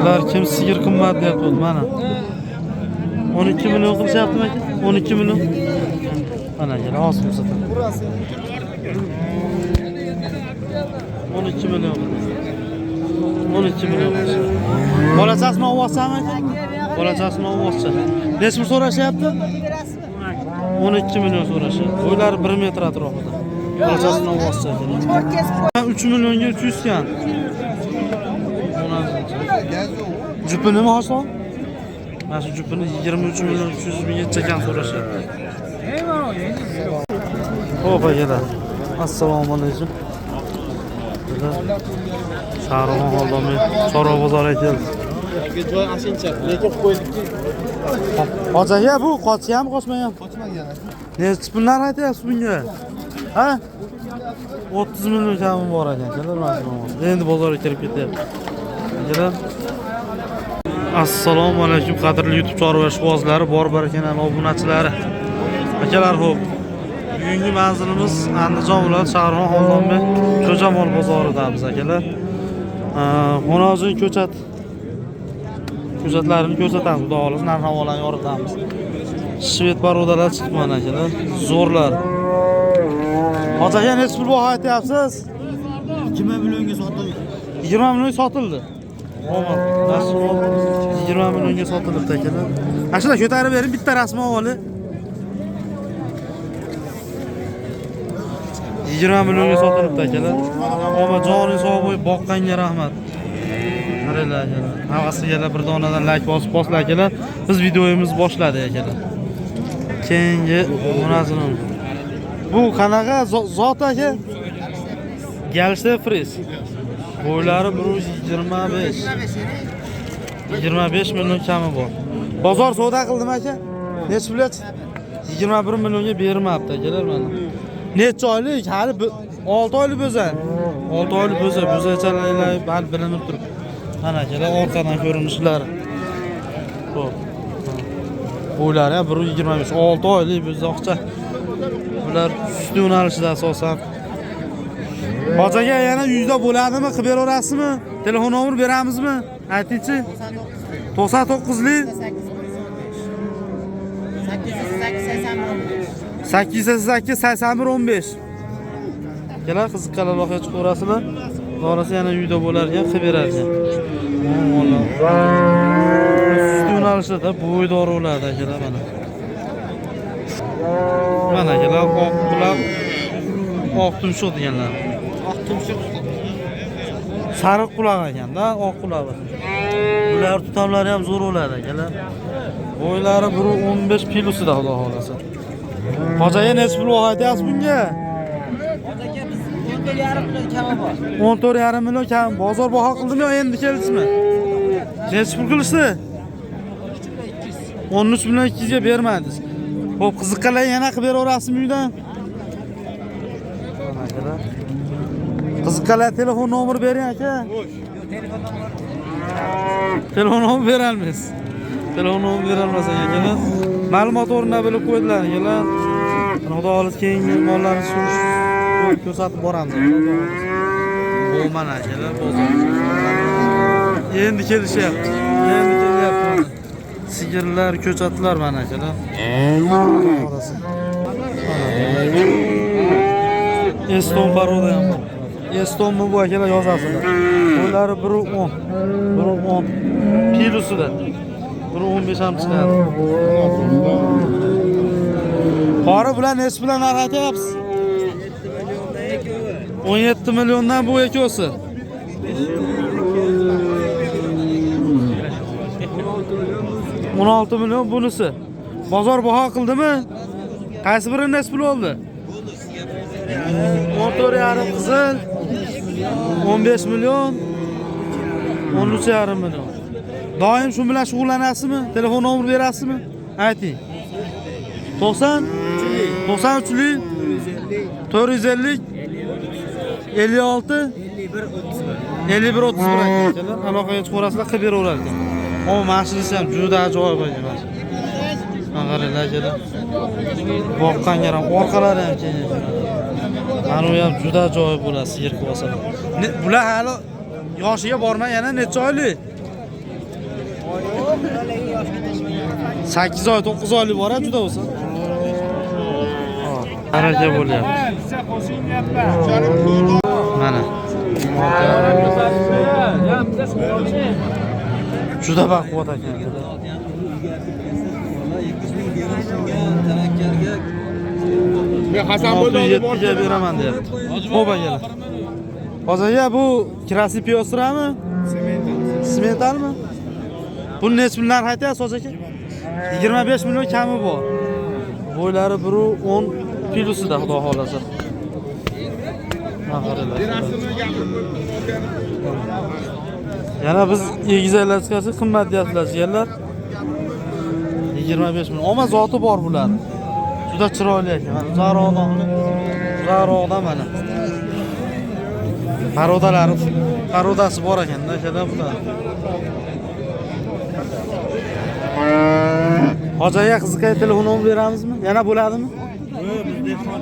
Akalar kim sigir qimmat deyapti mana. 12 million qilishyaptimi aka? 12 million. Mana akalar hozir ko'rsataman. 12 million. 12 million. Bolachasini olyapsanmi aka? Bolachasini olyapsa. Necha pul so'rashyapti? 12 million so'rashyapti. Bo'ylari 1 metr atrofida. Bolachasini olyapsa aka. 3 millionga 300 kan. Jupi nima oson? Mana shu jupini 23 million 300 mingga kan so'rashyapti. Xo'p akalar. Assalomu alaykum. Shahrixon Xonadonbek chorva bozoriga keldik. Joy ashincha, lekin qo'ydikki. Hoji aka, bu qochganmi, qochmaganmi? Qochmagan. Necha puldan aytyapsiz bunga? Ha? 30 million kami bor ekan, akalar, mana shu. Endi bozorga kirib ketyapti. Akalar. Assalomu alaykum qadrli YouTube chorva ishqibozlari, bor kanal obunachilari. Akalar, xo'p. Bugungi manzilimiz Andijon viloyati Shahrixon Xonadonbek Cho'jamol bozoridamiz akalar. Xo'rozin ko'chatlarini ko'rsatamiz, xudo xohlasa narx navolarni yoritamiz. Shved parodalar chiqdi mana akalar, zo'rlar. Hoji aka, necha pul baho aytyapsiz? 20 millionga sotildi. 20 millionga sotildi. Omad, nasib 20 millionga sotilibdi akalar. Ana shunday ko'tarib bering, bitta rasm olib. 20 millionga sotilibdi akalar. Omad, joning sog' bo'lib boqqanga rahmat. Qaranglar akalar. Havasiga bir donadan like bosib boslar akalar. Biz videomizni boshladik akalar. Keyingi munozara. Bu qanaqa zot aka? Galishda friz. Bo'ylari 125. 25 million kami bor. Bozor savdo qildimi aka? Necha pulga? 21 millionga bermabdi akalar mana. Necha oylik? Hali 6 oylik bo'za. 6 oylik bo'za, bo'zachalar hali bilinib turibdi. Mana akalar orqadan ko'rinishlari. Xo'p. Bo'ylari ham 125, 6 oylik bo'zoqcha. Bular sut yo'nalishida asosan. Hoji aka, yana uyda bo'ladimi? Qilib beraverasizmi? Telefon nomer beramizmi? Aytingchi. 99lik 888 81 15. Kelar qiziqqanlar aloqaga chiqaverasizlar. Dorasi yana uyda bo'lar ekan, qilib berar ekan. Sut yo'nalishida bo'ydor bo'ladi akalar mana. Mana akalar oq bular oq tumshuq deganlar. Oq tumshuq. Sariq quloq ekanda, oq quloq. Bular tutamlari ham zo'r bo'ladi akalar. Bo'ylari 1.15 plusida xudo xolasa. Hoji aka, necha pul aytyapsiz bunga? Hoji aka, biz 14,5 million kami bor. 14,5 million kam. Bozor baho qildimi yo endi keldingizmi? Necha pul qilishdi? 13 million 200 ga bermadingiz. Xo'p, qiziqqanlar yana qilib beraverasizmi uydan? Qiziqqanlar telefon nomer bering aka. Telefon nomer berolmaysiz. Telefon nomer berolmas akalar. Ma'lumot o'rnida bilib qo'ydilar akalar. Xudo xohlasa keyingi mollarni surish ko'rsatib boramiz. Bu mana akalar bozor. Endi kelishyapti. Endi kelyapti mana. Sigirlar, ko'chatlar mana akalar. Eston paroda ham bor. Estonmi bu akalar yozasizlar. Bo'ylari 1.10. 1.10 plusida. 1.15 ham chiqadi. Qori bilan necha bilan narx aytyapsiz? 17 milliondan bu ikkovsi. 16 million bunisi. Bozor baho qildimi? Qaysi biri necha pul oldi? 14,5 qizil, 15 million, 13,5 million. Doim shu bilan shug'ullanasizmi? Telefon nomer berasizmi? Ayting. 90 93lik 450 56 51 31 akalar. Aloqaga chiqaverasizlar, qilib beraverar ekan. O, mashinasi ham juda ajoyib ekan. Mana qaranglar akalar. Boqqanga ham orqalari ham keng ekan. Mana u ham juda ajoyib bo'ladi sigir qilib olsalar. Bular hali yoshiga bormay yana necha oylik? 8 oy, 9 oylik bor, juda bo'lsa. Baraka bo'lyapti. Mana. Juda baquvvat ekan. Men Hasan bo'ldi, 7ga beraman deyapti. Xo'p akalar. Hozir aka bu krasi piyostrami? Sementalmi? Buni necha pul narx aytyapsiz hozir aka? 25 million kami bor. Bo'ylari 1.10 plusida xudo xolasa. Yana biz egizaklar chiqarsak qimmat deyaptilar jigarlar. 25 million. Omma zoti bor bular. Juda chiroyli ekan. Mana uzoqroqdan, uzoqroqdan mana. Parodalari, parodasi bor ekanda akalar bular. Hoji aka qiziqqa telefon nomer beramizmi? Yana bo'ladimi?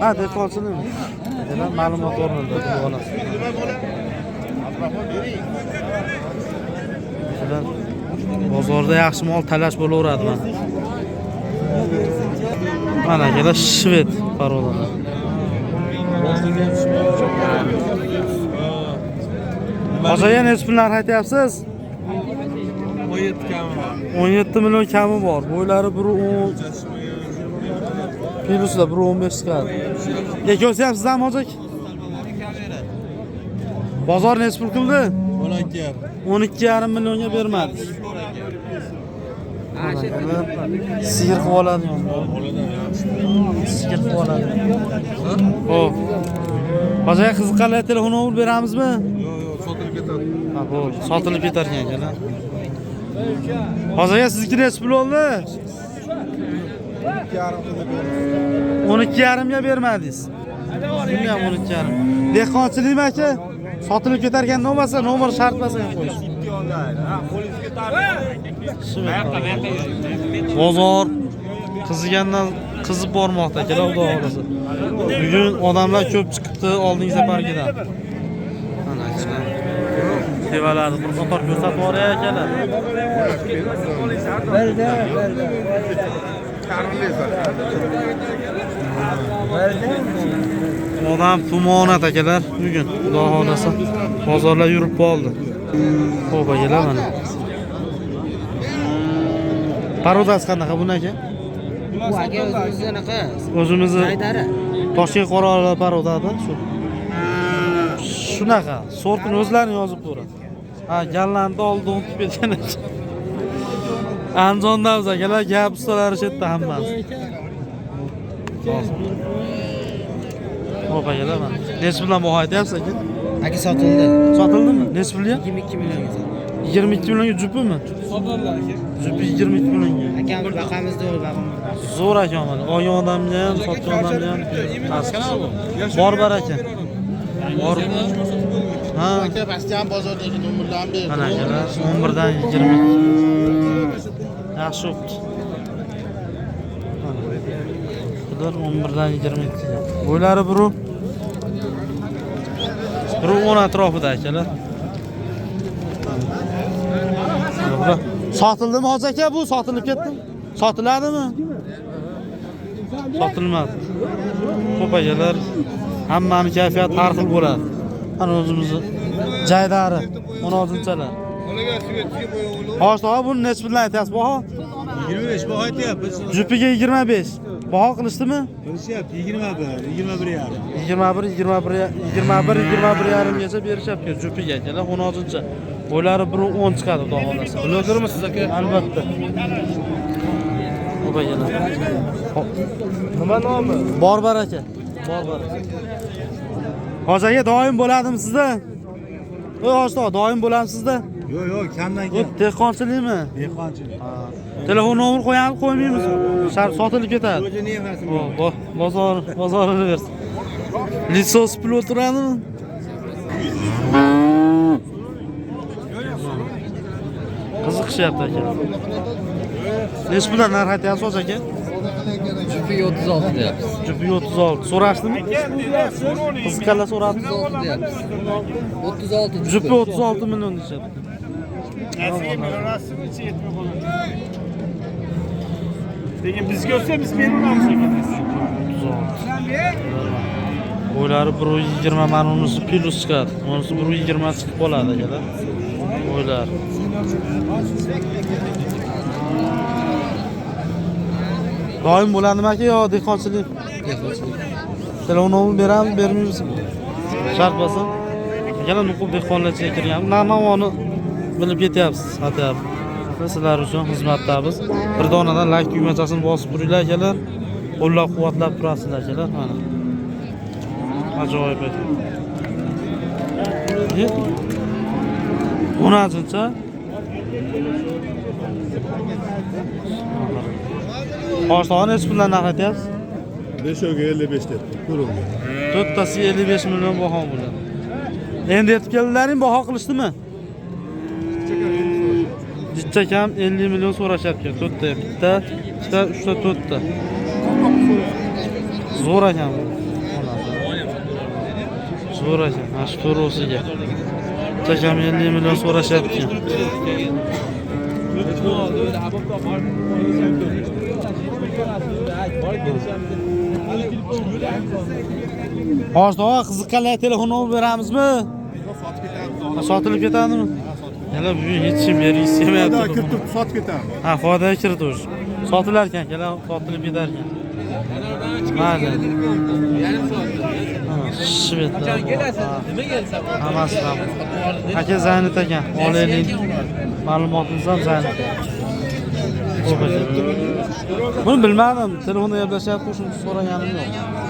Ha, dehqonchilikmi? Akalar ma'lumot o'rnida xudo xolasa. Bozorda yaxshi mol talash bo'laveradi mana. Mana akalar shved parodalari. Hoji aka necha pul narx aytyapsiz? 17 kami bor. 17 million kami bor. Bo'ylari 1.10 plusida 1.15 chiqadi. Ikkovsi ham sizdanmi hoji aka? Bozor necha pul qildi? 12,5 millionga bermadi. Sigir qilib oladi. Sigir qilib oladi. Xo'p. Hoji aka qiziqqanlar telefon nomer beramizmi? Yo'q, yo'q, sotilib ketadi. Ha, bo'ldi. Sotilib ketar ekan akalar. Hoji aka sizniki necha pul oldi? 12,5 ga bermadingiz. Buni ham 12,5. Dehqonchilikmi aka? Sotilib ketar ekan bo'lmasa, nomer shart emas ekan qo'yish. Bozor qizigandan qizib bormoqda akalar, xudo xolasa. Bugun odamlar ko'p chiqibdi oldingi safargidan. Mana akalar. Tevalarni bir qator ko'rsatib yuboray akalar. Odam tumonat akalar bugun xudo xolasa bozorlar yurib qoldi. Xo'p akalar mana. Parodasi qanaqa buni aka? Bu aka o'zimizni anaqa. O'zimizni Toshkent Qorali parodada shu. Shunaqa, sortini o'zlari yozib qo'yadi. Ha, Gollandni oldin unutib ketgan ekan. Andijonda akalar gap ustalari shu yerda hammasi. Xo'p akalar mana. Necha puldan baho aytyapsiz aka? Aka sotildi. Sotildimi? Necha pulga? 22 millionga sotildi. 22 millionga jupimi? Sotildi aka. Jupi 22 millionga. Akam baqamiz to'g'ri baqamiz. Zo'r aka mana. Olgan odamga ham, sotgan odamga ham bor baraka. Bor. Ha. Aka Bastian bozordagi nomerlarni berdi. Mana akalar 11 dan 22. Yaxshi o'tdi. Bular 11 dan 22. Bo'ylari 1.10 atrofida akalar. Sotildimi hoji aka bu? Sotilib ketdimi? Sotiladimi? Sotilmadi. Ko'p akalar, hammani kayfiyati har xil bo'ladi. Mana o'zimizni jaydari, 16-chalar. Xo'sh, tog'a, buni necha puldan aytyapsiz baho? 25 baho aytyapmiz. Jupiga 25. Baho qilishdimi? Qilishyapti 21, 21,5. 21, 21, 21, 21,5 gacha berishyapti jupiga akalar, 16-cha. Bo'ylari 1.10 chiqadi xudo xolasa. Blogermisiz aka? Albatta. Xo'p akalar. Nima nomi? Bor baraka. Bor baraka. Hoji aka doim bo'ladimi sizda? Voy hoji tog'a, doim bo'ladimi sizda? Yo'q, yo'q, kamdan Bu kam. dehqonchilikmi? Dehqonchilik. Telefon nomer qo'yamiz, qo'ymaymiz. Shart sotilib ketadi. O'zini emas. Bozor, bozorini bersin. Lisos pul o'tiradimi? Qiziqishyapti aka. Necha puldan narx aytyapsiz hoji aka? Jupiga 36 deyapmiz. Jupiga 36. So'rashdimi? Qiziqqanlar so'radimi? 36 deyapmiz. 36 Jupi 36 million deyishyapti. Nasiga beraverasizmi, ichi yetmay qoladi. Lekin bizga olsa biz beraveramiz aka. 36. Bo'ylari 1.20, mana unisi plus chiqadi. Unisi 1.20 chiqib qoladi akalar. Bo'ylari. Doim bo'ladimi aka yo dehqonchilik? Dehqonchilik. Telefon nomerini beramiz, bermaymizmi? Shart bo'lsa. Akalar nuqul dehqonlarga kirgan. Narx-navoni bilib ketyapsiz, satyapmiz. Biz sizlar uchun xizmatdamiz. Bir donadan like tugmachasini bosib turinglar akalar. Qo'llab-quvvatlab turasizlar akalar mana. Ajoyib aka. 10-chi? Qo'shog'i nechi puldan narx aytyapsiz? 5'ga 55 debdi. Ko'ringan. To'rttasiga 55 million baho bo'ladi. Endi yetib keldilaring, baho qilishdimi? Jichcha kam 50 million so'rashyapti. To'rtta, bitta, ikkita, uchta, to'rtta. Zo'r ekan bu. Zo'r ekan. Mana shu to'rosiga. Bitta kam 50 million so'rashyapti. Hozir tog'a qiziqqanlar telefon nomer beramizmi? Sotilib ketadimi? Yana bugun hech kim bergisi kelmayapti. Kirib turib sotib ketamiz. Ha, foydaga kirdi o'sha. Sotilar ekan, kelar sotilib ketar ekan. Mayli. Shishib hammasi ham. Aka Zaynit ekan, olaylik. Ma'lumotingiz ham Zaynit. Buni bilmadim, telefonda gaplashyapti, shuni so'raganim yo'q.